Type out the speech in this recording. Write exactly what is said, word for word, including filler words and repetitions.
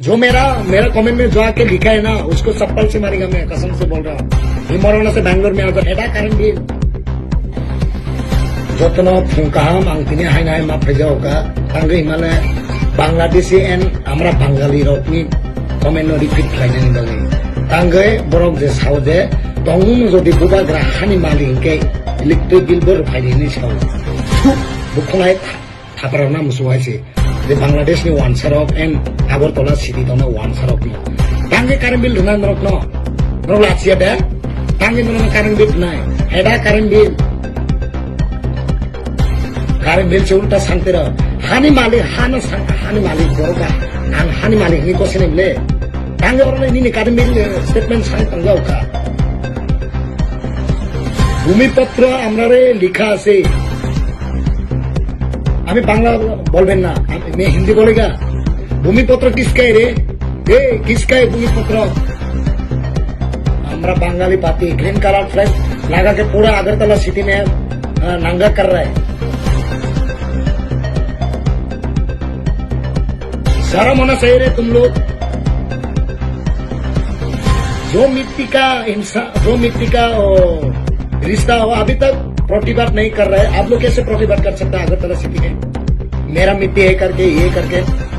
जो मेरा मेरा कमेंट में जो आके लिखा है ना, उसको चप्पल से मारेगा मैं, कसम से बोल रहा हूँ। ये मौलाना से बैंगलोर में आता है, Karenbhai। Jotono phung kaham ang tini haino hai ma phaijao ka, tangwi himale Bangladeshi and amra Bangali rokni comment no repeat khlainani bagwi. Tangwi borok je sao je tongmung jodi bubagra hani malik hinkhe electric bill bo rwphaini hinwi sao. Bukhonai thaprana musu hai se. Je Bangladesh ni wansarok and Agartala city tongna wansarok no. Tangwi current bill rwna norok no. Norok lachia de. Tangwi norok current bill rwnai. Heda current bill. Current bill se ulta sangtira. Hani malik, hano sang, hani malik borok ba. Ang hani malik ni kosene ble. Tangwi orole nini current bill, eh, statement sang tangga uka. Bhumiputra আমরারে লেখা আছে। আমি বাংলা বলবেন না, আমি, मैं हिंदी बोलेगा। ভূমিপত্র किसका है रे? ए, किसका है भूमिपत्र? हमारा Bengali party green colour flag लगा के पूरा अगरतला सिटी में, अ, नंगा कर रहा है। शर्म होना चाहिए रे तुम लोग। जो मिट्टी का इंसान, जो मिट्टी का, ओ, रिश्ता हो, अभी तक प्रतिवाद नहीं कर रहे। आप लोग कैसे प्रतिवाद कर सकते हैं अगरतला सिटी में? मेरा मिट्टी है करके, ये करके।